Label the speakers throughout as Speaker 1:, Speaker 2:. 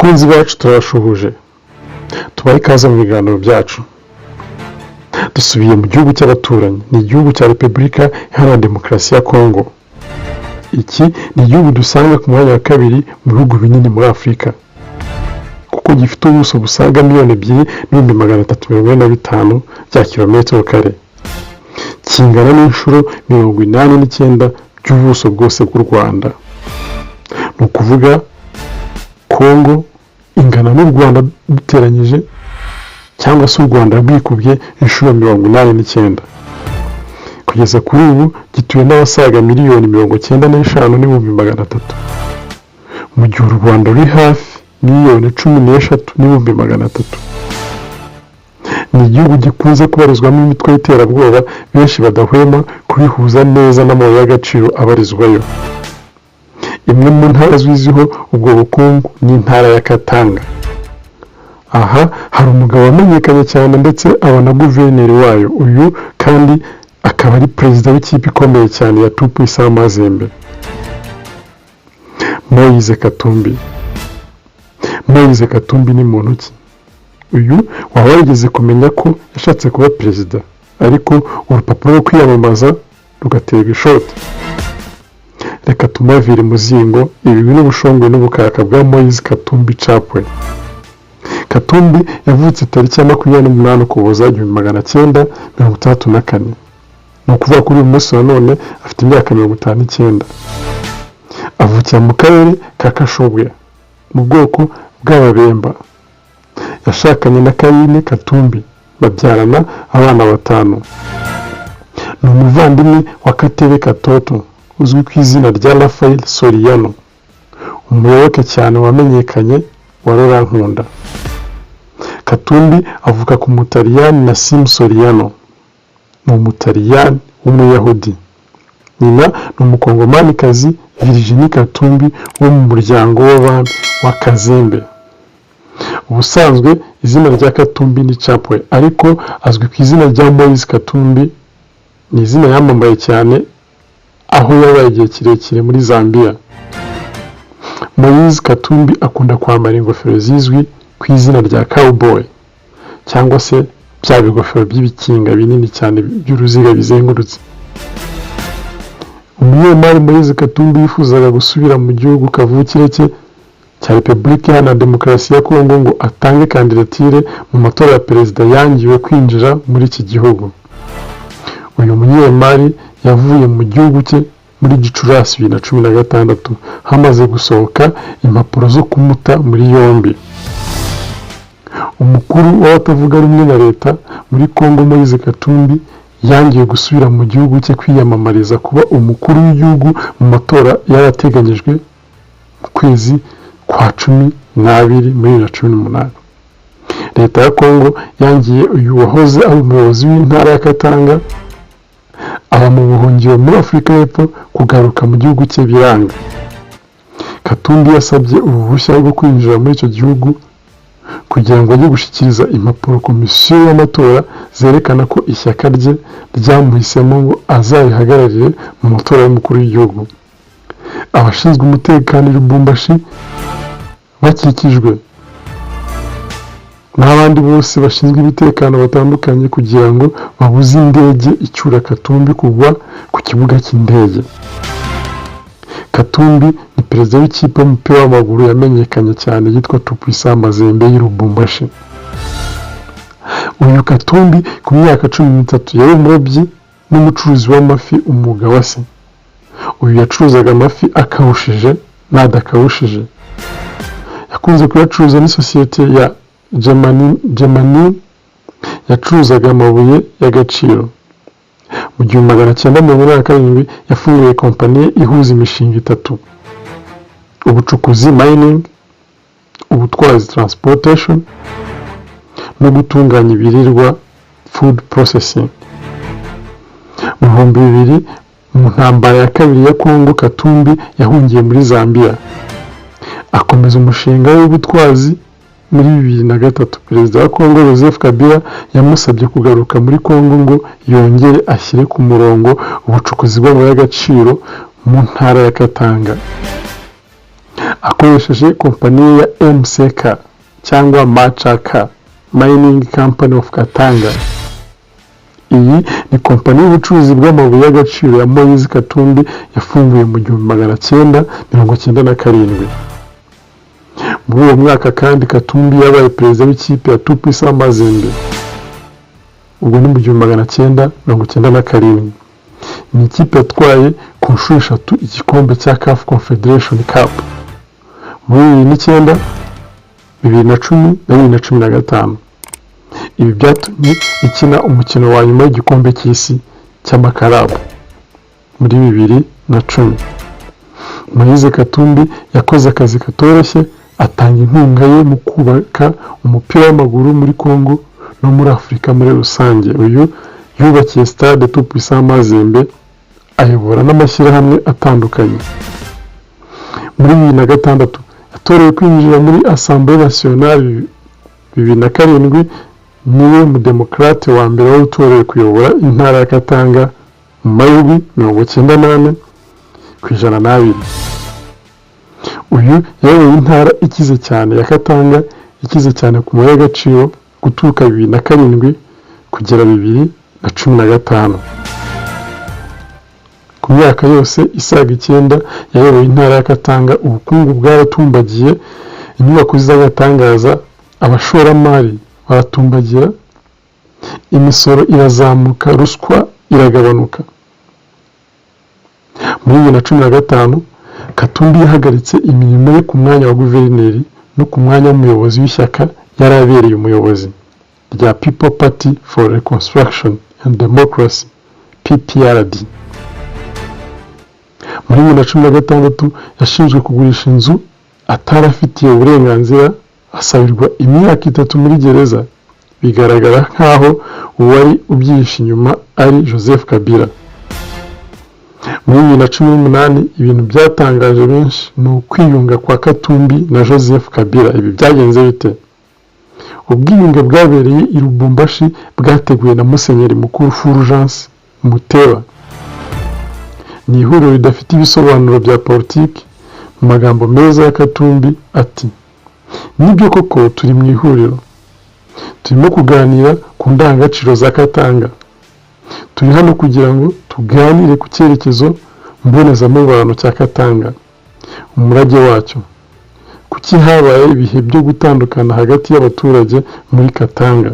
Speaker 1: Bakunzi bacu, turabashuhuje, tubahe ikaze mu biganiro byacu. Dusubiye mu gihugu cy'abaturanyi, ni igihugu cya Repubulika Iharanira Demokarasi ya Kongo. Iki ni igihugu dusanga ku mwanya wa kabiri mu bihugu binini muri Afurika, kuko gifite ubuso busaga 2,345,000 bya kilometero kare, kingana n'inshuro 89 by'ubuso bwose bw'u Rwanda. Ni ukuvuga Kongo ingana n'u Rwanda duteranyije, cyangwa se u Rwanda rwikubye inshuro 89. Kugeza kuri ubu gituwe n'abasaga 95,300,000, mu gihe u Rwanda ruri hafi 13,300,000. Ni igihugu gikunze kubarizwamo imitwe y'iterabwoba, benshi badahwema kubihuza neza n'amabuye y'agaciro abarizwayo. Imwe mu ntara zizwiho ubwo bukungu ni intara ya Katanga. Aha hari umugabo wamenyekanye cyane, ndetse aba na guverineri wayo, uyu kandi akaba ari perezida w'ikipe ikomeye cyane ya Tout-Puissant Mazembe, Moise Katumbi. Moise Katumbi ni muntu ki? Uyu waba warigeze kumenya ko yashatse kuba perezida, ariko urupapuro rwo kwiyamamaza rugaterwa ishoti. Reka tumavire muzingo ibigwi n'ubushongwe n'ubukaka bwa Moise Katumbi Chapwe. Katumbi yavutse tariki ya 28 Ukuboza 1964, ni ukuvuga kuri uyu munsi wa none afite imyaka 59. Avukira mu karere ka Kashobwe, mu bwoko bw'Ababemba. Yashakanye na Karine Katumbi, babyarana abana batanu. Ni umuvandimwe wa Katebe Katoto uzwi ku izina rya Rafael Soriano, umuyoboke cyane wamenyekanye wa Laurent Nkunda. Katumbi avuka ku Mutaliyani Nassim Soriano, ni Umutaliyani w'Umuyahudi. Nyina ni Umukongomanikazi Virginie Katumbi wo mu muryango w'abami wa Kazembe. Ubusanzwe izina rya Katumbi ni Chapwe, ariko azwi ku izina rya Moise Katumbi. Ni izina yamamaye cyane aho yabaye igihe kirekire muri Zambia. Moise Katumbi akunda kwambara ingofero zizwi ku izina rya cowboy, cyangwa se bya bigofero by'ibikinga binini cyane by'uruziga bizengurutse. Umunyemari Moise Katumbi yifuzaga gusubira mu gihugu kavukire cye cya Repubulika Iharanira Demokarasi ya Kongo ngo atange kandidatire mu matora ya perezida, yangiwe kwinjira muri iki gihugu. Uyu munyemari yavuye mu gihugu cye muri Gicurasi 2016, hamaze gusohoka impapuro zo kumuta muri yombi. Umukuru w'abatavuga rumwe na leta muri Kongo, Moise Katumbi, yangiwe gusubira mu gihugu cye kwiyamamariza kuba umukuru w'igihugu mu matora yari ateganyijwe mu kwezi kwa 12 muri 2018. Leta ya Kongo yangiye uyu wahoze ari umuyobozi w'intara ya Katanga, aba mu buhungiro muri Afurika y'Epfo, kugaruka mu gihugu cye biranga. Katumbi yasabye uruhushya rwo kwinjira muri icyo gihugu kugira ngo ajye gushyikiriza impapuro komisiyo y'amatora zerekana ko ishyaka rye ryamuhisemo ngo azarihagararire mu matora y'umukuru w'igihugu. Abashinzwe umutekano i Lubumbashi bakikijwe n'abandi bose bashinzwe umutekano batandukanye kugira ngo babuze indege icyura Katumbi kugwa ku kibuga cy'indege. Katumbi ni perezida w'ikipe y'umupira w'amaguru yamenyekanye cyane yitwa Tout-Puissant Mazembe y'i Lubumbashi. Uyu Katumbi ku myaka 13 yari umurobyi n'umucuruzi w'amafi, umwuga wa se. Uyu yacuruzaga amafi akawushije n'adakawushije. Yakunze kuyacuruza n'isosiyete ya Gemani yacuruzaga amabuye y'agaciro. Mu 1987 yafunguye kompanyi ihuza imishinga itatu: ubucukuzi, mining, ubutwazi, transportation, no gutunganya ibiribwa, food processing. Mu 2000, mu ntambara ya kabiri ya Kongo, Katumbi yahungiye muri Zambia, akomeza umushinga w'ubutwazi. Muri 2003 Perezida wa Kongo Joseph Kabila yamusabye kugaruka muri Kongo ngo yongere ashyire ku murongo ubucukuzi bw'amabuye y'agaciro mu ntara ya Katanga. akoresheje kompanyi ye ya MCK cyangwa MCK, Mining Company of Katanga. Iyi ni kompanyi y'ubucuruzi bw'amabuye y'agaciro ya Moise Katumbi yafunguye mu 1997. Muri uwo mwaka kandi Katumbi yabaye perezida w'ikipe ya Tout-Puissant Mazembe. Ubwo ni mu 1997. Ni ikipe yatwaye ku nshuro eshatu igikombe cya CAF Confederation Cup muri 2009, 2010 na 2015. Ibi byatumye ikina umukino wa nyuma w'igikombe cy'isi cy'amakarabu muri 2010. Moise Katumbi yakoze akazi katoroshye, atanga inkunga ye mu kubaka umupira w'amaguru muri Congo no muri Afurika muri rusange. Uyu yubakiye stade Tout-Puissant Mazembe, ayobora n'amashyirahamwe atandukanye. Muri 2006 yatorewe kwinjira muri Assemblée Nationale. 2007 niwe mudemokarate wa mbere wari utorewe kuyobora intara ya Katanga mu majwi 94 ku 102. Uyu yayoboye intara ikize cyane ya Katanga, ikize cyane ku mabuye y'agaciro, guturuka 2007 kugera 2015. Ku myaka yose isaga 9 yayoboye intara ya Katanga, ubukungu bwaratumbagiye, inyubako z'agatangaza, abashoramari baratumbagira, imisoro irazamuka, ruswa iragabanuka. Muri 2015 Katumbi yahagaritse imirimo ye ku mwanya wa guverineri no ku mwanya w'umuyobozi w'ishyaka yari abereye umuyobozi rya People Party for Reconstruction and Democracy, PPRD. Muri 2016 yashinjwe kugurisha inzu atari afitiye uburenganzira, asabirwa imyaka 3 muri gereza. Bigaragara nk'aho uwari ubyihishe inyuma ari Joseph Kabila. Muri 2018 ibintu byatangaje benshi ni ukwiyunga kwa Katumbi na Joseph Kabila. Ibi byagenze bite? Ubwiyunge bwabereye i Lubumbashi bwateguwe na Musenyeri Mukuru Fulgence Muteba. Ni ihuriro ridafite ibisobanuro bya politiki. Mu magambo meza ya Katumbi ati: "Nibyo koko turi mu ihuriro, turimo kuganira ku ndangagaciro za Katanga. Turi hano kugira ngo tuganire ku cyerekezo mbonezamubano cya Katanga, umurage wacyo. Kuki habaye ibihe byo gutandukana hagati y'abaturage muri Katanga,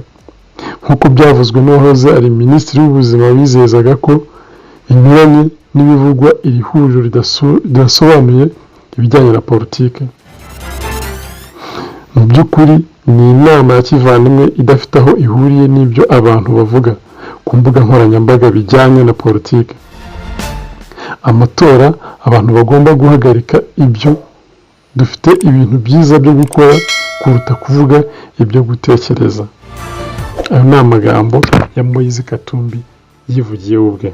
Speaker 1: nk'uko byavuzwe n'uwahoze ari minisitiri w'ubuzima wizezaga ko binyuranye n'ibivugwa? Iri huriro ridasobanuye ibijyanye na politiki. Mu by'ukuri ni inama ya kivandimwe idafite aho ihuriye n'ibyo abantu bavuga ku mbuga nkoranyambaga bijyanye na politiki, amatora. Abantu bagomba guhagarika ibyo. Dufite ibintu byiza byo gukora kuruta kuvuga ibyo gutekereza." Ayo ni amagambo ya Moise Katumbi yivugiye we ubwe.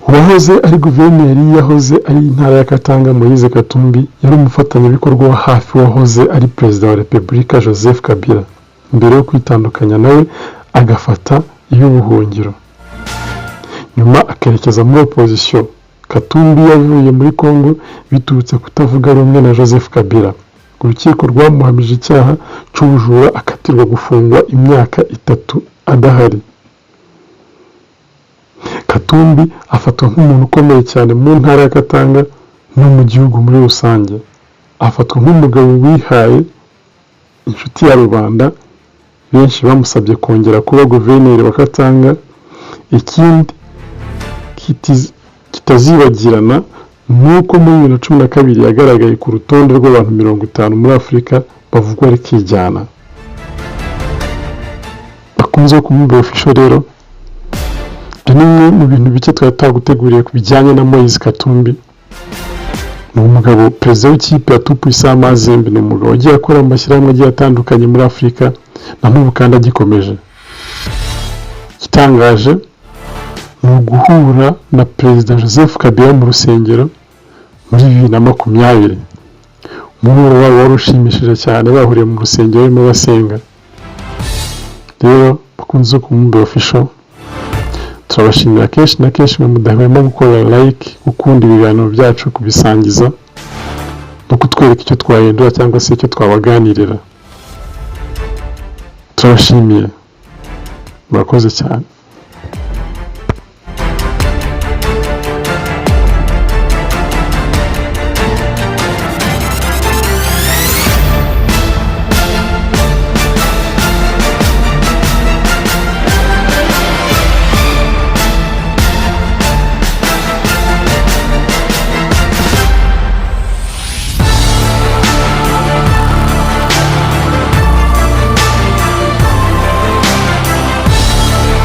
Speaker 1: Uwahoze ari guverineri yahoze ari intara ya Katanga, Moise Katumbi, yari umufatanyabikorwa wa hafi wahoze ari perezida wa Repubulika Joseph Kabila mbere yo kwitandukanya nawe agafata iy'ubuhungiro, nyuma akerekeza muri opozisiyo. Katumbi yavuye muri Congo biturutse kutavuga rumwe na Joseph Kabila. Urukiko rwamuhamije icyaha cy'ubujura, akatirwa gufungwa imyaka 3 adahari. Katumbi afatwa nk'umuntu ukomeye cyane mu ntara ya Katanga no mu gihugu muri rusange. Afatwa nk'umugabo wihaye, inshuti ya rubanda. Benshi bamusabye kongera kuba guverineri wa Katanga. Ikindi kitazibagirana ni uko muri 2012 yagaragaye ku rutonde rw'abantu 50 muri Afurika bavugwa rikijyana. Bakunze kumubera official. Rero ibyo ni bimwe mu bintu bike twari twaguteguriye ku bijyanye na Moise Katumbi. Ni umugabo perezida w'ikipe ya Tout-Puissant Mazembe. Ni umugabo wagiye akora mu mashyirahamwe agiye atandukanye muri Afurika, na n'ubu kandi agikomeje. Igitangaje ni uguhura na perezida Joseph Kabila mu rusengero muri 2020. Umuhuro wabo wari ushimishije cyane, bahuriye mu rusengero barimo basenga. Rero bakunze kumwumva official, turabashimira kenshi na kenshi mwe mudahwema gukora like, gukunda ibiganiro byacu, kubisangiza. no kutwereka icyo twahindura cyangwa se icyo twabaganirira. Turabashimiye, murakoze cyane.